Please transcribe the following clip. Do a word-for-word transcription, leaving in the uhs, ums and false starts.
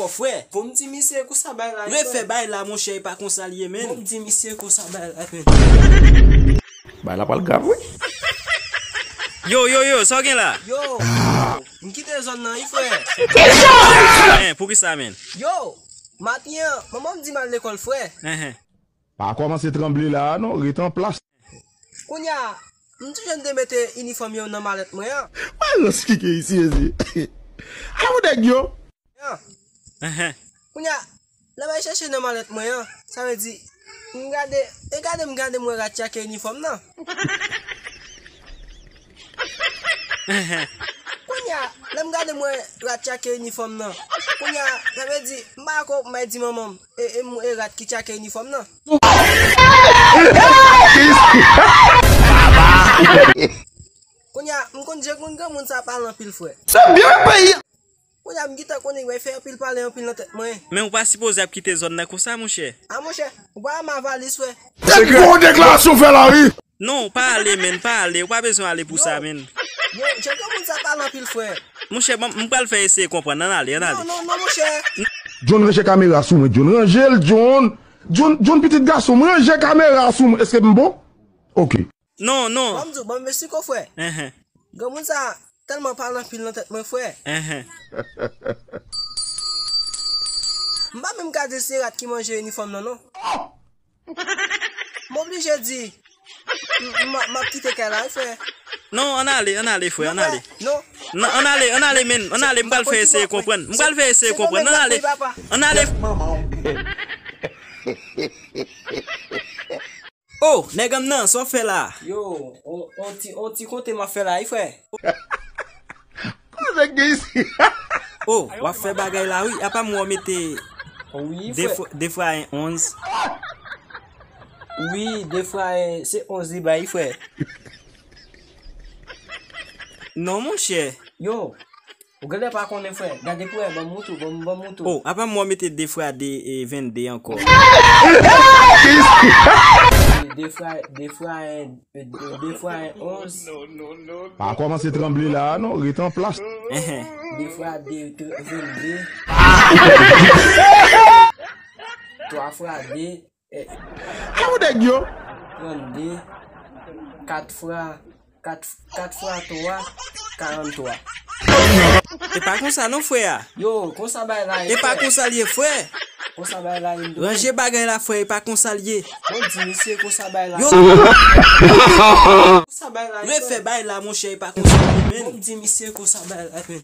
Frè, Bon, m di misye konsa bay la. Refè bay la, monchè, e pa konsa l ye, menn. Bon, m di misye konsa bay la, menn. Bay la pral grav, wi. Yo, yo, yo, sa w gen la? Yo, m kite zòn nan, wi, frè. Hein, poukisa, menn? Yo, maten an, manman m di m al lekòl, frè. Hein, hein. Pa kòmanse tranble la a non, ret an plas. Kounye a, m toujou te mete inifòm yo nan malèt mwen an. Mwen rans kike isi, ezi. Aw nèg yo! An. Enhen. Kounye a, lè m al chèche nan malèt mwen an, sa vle di, m gade, e gade m gade m wè rat tchake inifòm nan. Kounye a, lè m gade m wè rat tchake inifòm nan. Kounye a, sa vle di, m pa ko m al di manman m, e, e, m, e rat ki tchake inifòm nan. Kounye a, m konn jan konn granmoun sa pale anpil, frè. Se byen peyi. Kounye a, m gentan konnen w fè anpil pale anpil nan tèt mwen. Men ou pa sipoze ap kite zòn nan konsa, monchè. A, monchè, ou pa wè m a valiz, frè. Se gwo deklarasyon w fè la, wi. Non, pa ale, menn, pa ale. Ou pa bezwen ale pou sa, menn. Yo, jan granmoun sa pale anpil, frè. Monchè, m, m pral fè eseye konprann. Ann ale, ann ale. Non, non, non, monchè. John, ranje kamera sou mwen, John. Ranje l, John. John, John, pitit gason m, ranje kamera sou mwen. Èske m bon? Ok. Non, non. Ban m di w, ban m esplike w, frè. Enhen. Granmoun sa tèlman pale anpil nan tèt mwen, frè. Enhen. M pa menm ka di se rat ki manje inifòm nan, non. M oblije di, m, m, m ap kite kay la, wi, frè. Non, ann ale, ann ale, frè, ann ale. Non. Non, ann ale, ann ale, menn. Ann ale, m pral fè eseye konprann. M pral fè eseye konprann. Ann ale. Ann ale. Manman w. Oh, nèg an m nan, sa w fè la? Yo, on, on ti, on ti konte m ap fè la, wi, frè. Kòman nèg gen isi? Oh, w ap fè bagay la, wi. Apa m wè w mete Wi, de frè. fwa, de fwa en onz. Wi, de fwa en, se onz li bay, frè. Non, monchè. Yo, ou genlè pa konnen, frè. Gade pou wè, ban m moutre w, ban m, ban m moutre w. Oh, apa m wè w mete de fwa de e vennde ankò. De fwa, de fwa en, de, de fwa en onz. Pa kòmanse tranble la a non, ret an plas. Enhen. De fwa de, vennde. Twa fwa de, Aw nèg yo! Trannde, kat fwa, kat, kat fwa twa, karanntwa. E pa konsa non, frè a. Yo, konsa bagay la ye, frè. E pa konsa l ye, frè. Konsa bagay la ye, m te. Ranje bagay la, frè, e pa konsa l ye. Bon, di misye konsa bagay la ye. Yo! Konsa bagay la ye, frè. Refè bagay la, monchè, e pa konsa l ye, menn. Bon, di misye konsa bagay la, frè.